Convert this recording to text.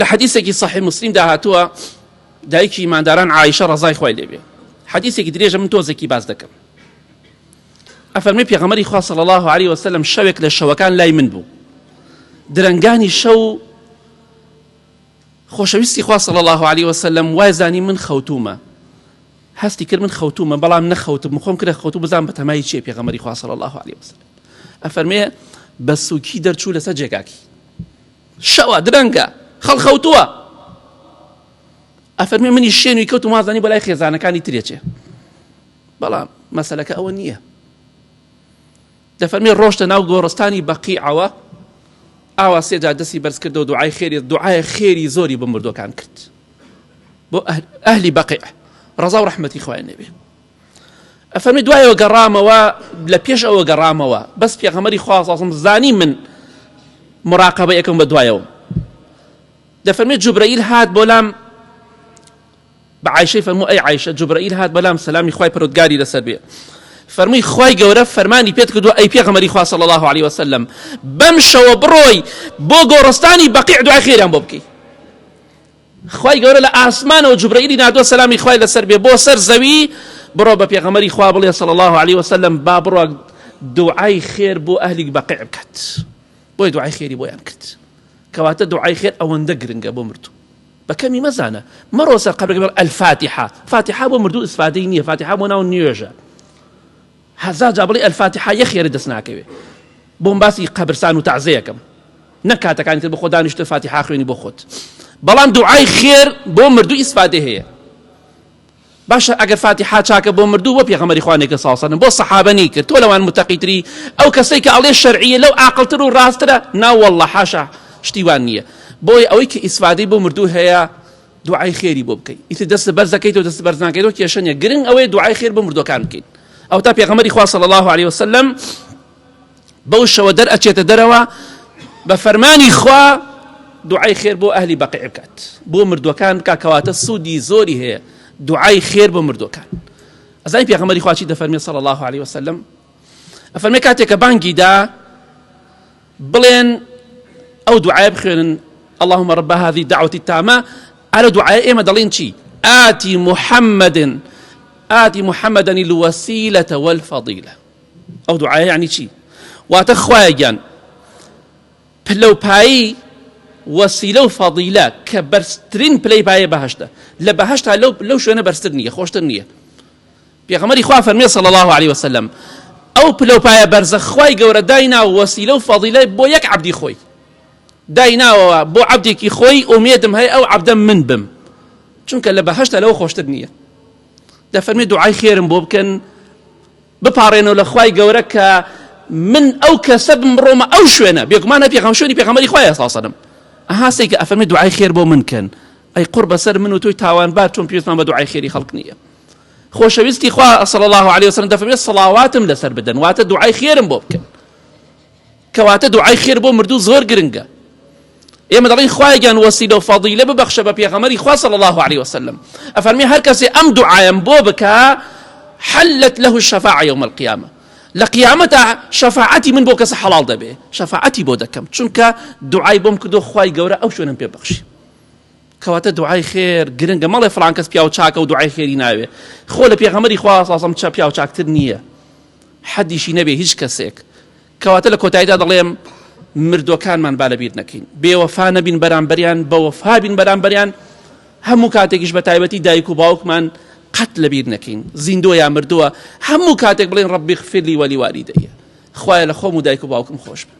لە حەدیسێکی صحیح مسلمدا هاتووە دایکی ئیمانداران عائشە ڕەزای خوای لێبێ حەدیسێکی درێژە من تۆزێکی باس دەکەم ئەفەرمی پێغەمبەری خوا صلی الله علیه وسلم شەوێک لە شەوەکان لای من بوو درەنگانی شەو خۆشەویستی خوا صلی الله علیه وسلم وای زانی من خەوتومە هەستی کرد من خەوتومە بەڵام نەخەوتم خۆم کرە خەوتو بزان بەتەمای چیە پێغەمبەری خوا صلی الله علیه وسلم ئەفەرمێ بە سوکی دەرچوو لەسەر جێگاکی شەوە درەنگە خەڵ خەوتووە ئەفەرمێ منی شێنوی کەوت و مازانی بەلای خێزانەکانی ترێچێ بەڵام مەسەلەکە ئەوە نییە دەفەرمێ ڕۆشتە ناو گۆڕستانی بەقیعەوە ئاوا سێجا دەستی بەرز کردەوە دوعای خێری دوعای خێری زۆری بە مردوەکان کرد بۆ ئەهلی بەقیع ڕەزا و ڕەحمەتی خوای نەبێ ئەفەرمی دوایەوە گەڕامەوە لە پێش ئەوە گەڕامەوە بەس پێغەمەری خوا ساسم زانی من مراقبە یەکەم بە دوایەوە دەفەرمی جوبرەئیل هات بۆ لام بە عایشەی فەرموو ئەی عایشە جوبرەئیل هات بەلام سەلامی خوای پەروەردگاری لەسەر بێ فەرمووی خوای گەورە فەرمانی پێت کردووە ئەی پێغەمبەری خوا صلی الله علیه وسلم بەم شەوە بڕۆی بۆ گۆڕستانی بەقیع دوای خێریان بۆ بکەی خوای گەورە لە ئاسمانەوە جوبرەئیلی ناردووە سەلامی خوای لەسەر بێ بۆ سەر زەوی بڕۆ بە پێغەمبەری خوا بڵێ صلی الله علیه وسلم با بڕۆ دوعای خێر بۆ ئەهلی بەقیع بکات بۆی دوعای خێری بۆیان کرد کەواتە دوعای خێر ئەوەندە گرنگە بۆ مردوو بە کەمی مەزانە مەڕۆ سەر قەبرەکە بڵێ الفاتحە فاتحە بۆ مردوو ئیسفادەی نییە فاتحە بۆ ناو نوێژە هەزار جا بڵێ الفاتحە یە خێرت دەست ناکەوێ بۆم باسی قەبرسان و تەعزەیەکەم نەک کاتەکانی تر بۆ خۆ دانیشتە فاتحە خوێنی بۆ خۆت بەڵام دوعای خێر بۆ مردوو ئیسفادەی هەیە باشە ئەگەر فاتیحا چاکە بۆ مردوو بۆ پێغەمبەری خوا نەیکرد صلی وسلم بۆ سەحابە نەیکرد تۆ لەوان متەقیتری ئەو کەسەی کە ئەڵێ شەرعیە لەو عاقڵتر و ڕاسترە نا واللە حاشا شتی وان نییە بۆیە ئەوەی کە ئیسفادەی بۆ مردوو هەیە دوعای خێری بۆ بکەیت ئیتر دەست بەرز دەکەیتەوە دەست بەرز ناکەیتەوە کێشە نییە گرنگ ئەوەیە دوعای خێر بۆ مردووەکان بکەین ئەو تا پێغەمبەری خوا صلی الله علیه وسلم بەو شەوە دەرئەچێتە دەرەوە بە فەرمانی خوا دوعای خێر بۆ ئەهلی بەقیع بکات بۆ مردوەکان بکات کەواتە سوودی زۆری هەیە دوعای خێر بۆ مردوەکان ئەزای پێغەمبەری خوا چی دەفەرمێ صلی الله علیه وسلم ئەفەرمێ کاتێک کە بانگی دا بڵێن ئەو دوعای بخوێنن اللهم رب هذه الدعوة التامة على دعاء ئێمە دەڵێن چی آتی محمد آتی محمدا الوسيلة والفضيلة ئەو دوعایە یعنی چی واتە خوایە گیان پلە و پایی وەسیلە و فەضیلە کە بەرزترین پلەی پایە بەهشتە لە بەهشتا لەو لەو شوێنە بەرزتر نییە خۆشتر نییە پێغەمبەری خوا فەرمی صلی الله علیه وسلم ئەو پلە و پایە بەرزە خوای گەورە داینا وەسیلە و فەضیلە بۆ یەک عەبدی خۆی دایناوەوە بۆ عەبدێکی خۆی ئومێدم هەیە ئەو عەبدە من بم چونکە لە بەهشتا لەوە خۆشتر نییە دەفەرمی دوعای خێرم بۆ بکەن بپاڕێنەوە لە خوای گەورە کە من ئەو کەسە بم بڕۆمە ئەو شوێنە بێگومان پێغەم شوێنی پێغەمبەری خوایە صلی الله ئەها سەیکە ئەفەرمی دوعای خێر بۆ من کەن ئەی قوڕ بەسەر من و تۆی تاوانبار چۆن پێویستمان بە دوعای خێری خەڵک نییە خۆشەویستی خوا صلی الله علیه وسلم دەفەرمێ صڵاواتم لەسەر بدەن واتە دوعای خێرم بۆ بکەن کەواتە دوعای خێر بۆ مردوو زۆر گرنگە ئێمە دەڵێین خوایە گیان وەسیلە و فەضیلە ببەخشە بە پێغەمبەری خوا صلی الله علیه وسلم ئەفەرمی هەر کەسێ ئەم دوعایەم بۆ بکا حلت له الشفاعة يوم القيامة لە قیامەتا شەفاعەتی من بۆ کەسە حەڵاڵ دەبێ شەفاعەتی بۆ دەکەم چونکە دوعای بۆم کردو خوای گەورە ئەو شوێنم پێ بەخشی کەواتە دوعای خێر گرنگە مەڵێ فڵان کەس پیاو چاکە و دوعای خێری ناوێ خۆ لە پێغەمبەری خوا ساسم چە پیاو چاکتر نییە حەدیشی نەبێ هیچ کەسێک کەواتە لە کۆتاییدا دەڵێم مردووەکانمان با لەبیر نەکەین، بێوەفا نەبین بەرامبەریان، بەوەفا بین بەرامبەریان، هەموو کاتێکیش بە تایبەتی دایک و باوکمان قەت لەبیر نەکەین، زیندووە یا مردووە، هەموو کاتێک بڵێین رب اغفر لی ولوالدی، خوایە لە خۆم و دایک و باوکم خۆش بە.